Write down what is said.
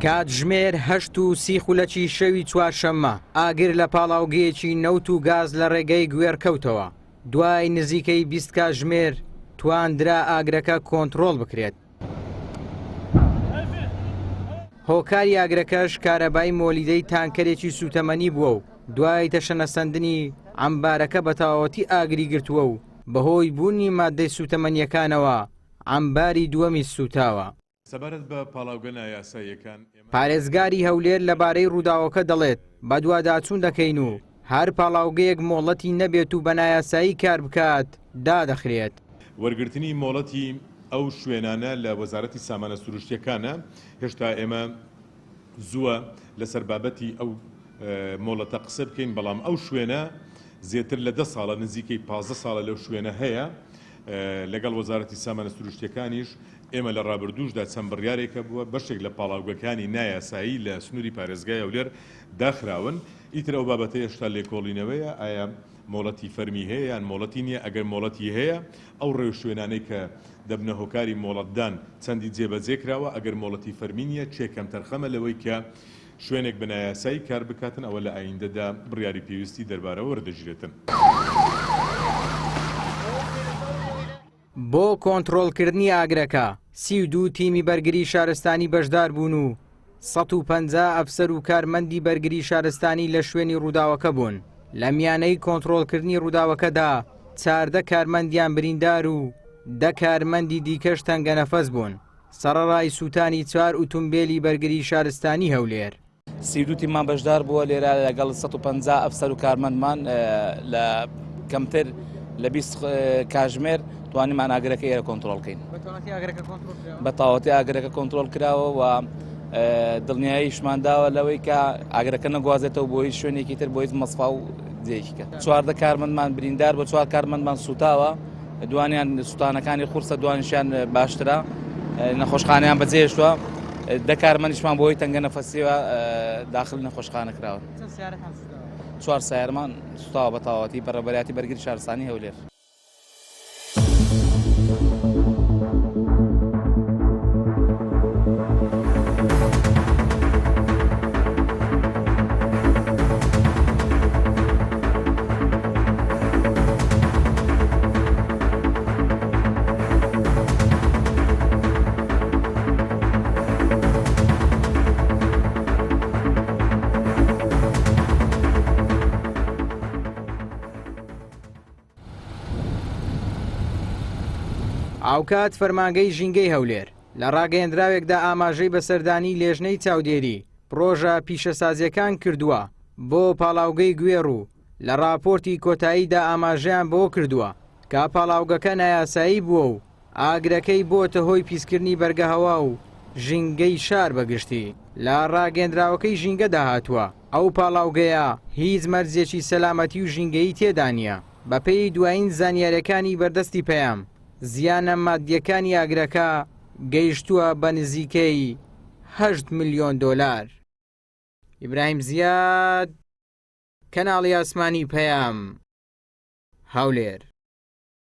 کاتژمێر 8 و 30 خولەکی شەوی چوارشەممە ئاگر لە پاڵاوگەیەکی نەوت و گاز لە ڕێگەی گوێڕ کەوتەوە، دوای نزیکەی 20 کاتژمێر تواندرا ئاگرەکە کۆنتڕۆڵ بکرێت. هۆکاری ئاگرەکەش کارەبای مۆلیدەی تانکەرێکی سووتەمەنی بووە و دوای تەشەنەسەندنی عەمبارەکە بەتەواوەتی ئاگری گرتووە و بەهۆی بوونی ماددەی سووتەمەنییەکانەوە عەمباری دووەمی سووتاوە. سەبارەت بە پاڵاوگە نایاساییەکان، ئێمە. پارێزگاری هەولێر لەبارەی رووداوەکە دەڵێت، بەدواداچوون دەکەین و هەر پاڵاوگەیەک مۆڵەتی نەبێت و بە نایاسایی کار بکات دادەخرێت. وەرگرتنی مۆڵەتی ئەو شوێنانە لە وەزارەتی سامانە سروشتییەکانە، هێشتا ئێمە زووە لەسەر بابەتی ئەو مۆڵەتە قسە بکەین، بەڵام ئەو شوێنە زێتر لە دە ساڵە، نزیکەی 15 ساڵە لەو شوێنە هەیە، لەگەڵ وەزارەتی سامانە سروشتییەکانیش ئێمە لە ڕابردووشدا چەند بڕیارێک هەبووە، بەشێک لە پاڵاوگەکانی نایاسایی لە سنووری پارێزگای هەولێر داخراون، ئیتر ئەو بابەتە هێشتا لێکۆڵینەوەیە، ئایا مۆڵەتی فەرمی هەیە یان مۆڵەتی نییە، ئەگەر مۆڵەتی هەیە ئەو ڕێوشوێنانەی کە دەبنە هۆکاری مۆڵەتدان چەندی جێبەجێ کراوە، ئەگەر مۆڵەتی فەرمی نییە کێ کەمتەرخەمە لەوەی کە شوێنێک بە نایاسایی کار بکاتن ئەوە لە ئایندەدا بڕیاری پێویستی دەربارەوە وەردەگیرێتن. بۆ کۆنتڕۆڵکردنی ئاگرەکە، 32 تیمی بەرگری شارستانی بەشداربوون و 150 ئەفسەر و کارمەندی بەرگری شارستانی لە شوێنی ڕووداوەکە بوون. لە میانەی کۆنتڕۆڵکردنی ڕووداوەکەدا 14 کارمەندیان بریندار و دە کارمەندی دیکەش تەنگەنەفەس بوون، سەڕەڕای سووتانی چوار ئوتومبێلی بەرگری شارستانی هەولێر. 32 تیممان بەشدار بووە لێرە لەگەڵ 150 ئەفسەر و کارمەندمان لە کەمتر لە 20 کاژمێر توانیمان ئاگرەکە ئێرە کۆنترۆڵ کەین بە تەواوەتی ئاگرەکە کۆنترۆڵ کراوە و دڵنیاییشمان داوە لەوەی کە ئاگرەکە نەگوازێتەوە بۆ هیچ شوێنێکی تر بۆ هیچ مەسفا و جێیەکی کە چواردە کارمەندمان بریندار بە چوار کارمەندمان سوتاوە دوانیان سوتانەکانی قورسە دوانیشیان باشترە نەخۆشخانەیان بەجێهێشتووە دە کارمەندیشمان بۆی تەنگە نەفەسیوە داخل نەخۆشخانە کراون چوار سیارمان سوتاوە بە تەواوەتی بەڕێوەبەرایەتی بەرگری شارستانی هەولێر. هاوکات فەرمانگەی ژینگەی هەولێر لە ڕاگەیەندراوێکدا ئاماژەی بە سەردانی لێژنەی چاودێری پڕۆژە پیشەسازییەکان کردووە بۆ پاڵاوگەی گوێڕ و لە ڕاپۆرتی کۆتاییدا ئاماژەیان بەوە کردووە کە پاڵاوگەکە نایاسایی بووە و ئاگرەکەی بۆتە هۆی پیسکردنی بەرگەهەوا و ژینگەی شار بە گشتی. لە ڕاگەیەندراوەکەی ژینگەدا هاتووە، ئەو پاڵاوگەیە هیچ مەرجێکی سەلامەتی و ژینگەیی تێدا نییە. بەپێی دوایین زانیارییەکانی بەردەستی پەیام، زیانە ماددییەکانی ئاگرەکە گەیشتووە بە نزیکەی هەشت ملیۆن دۆلار. ئیبراهیم زیاد، کەناڵی ئاسمانی پەیام، هەولێر.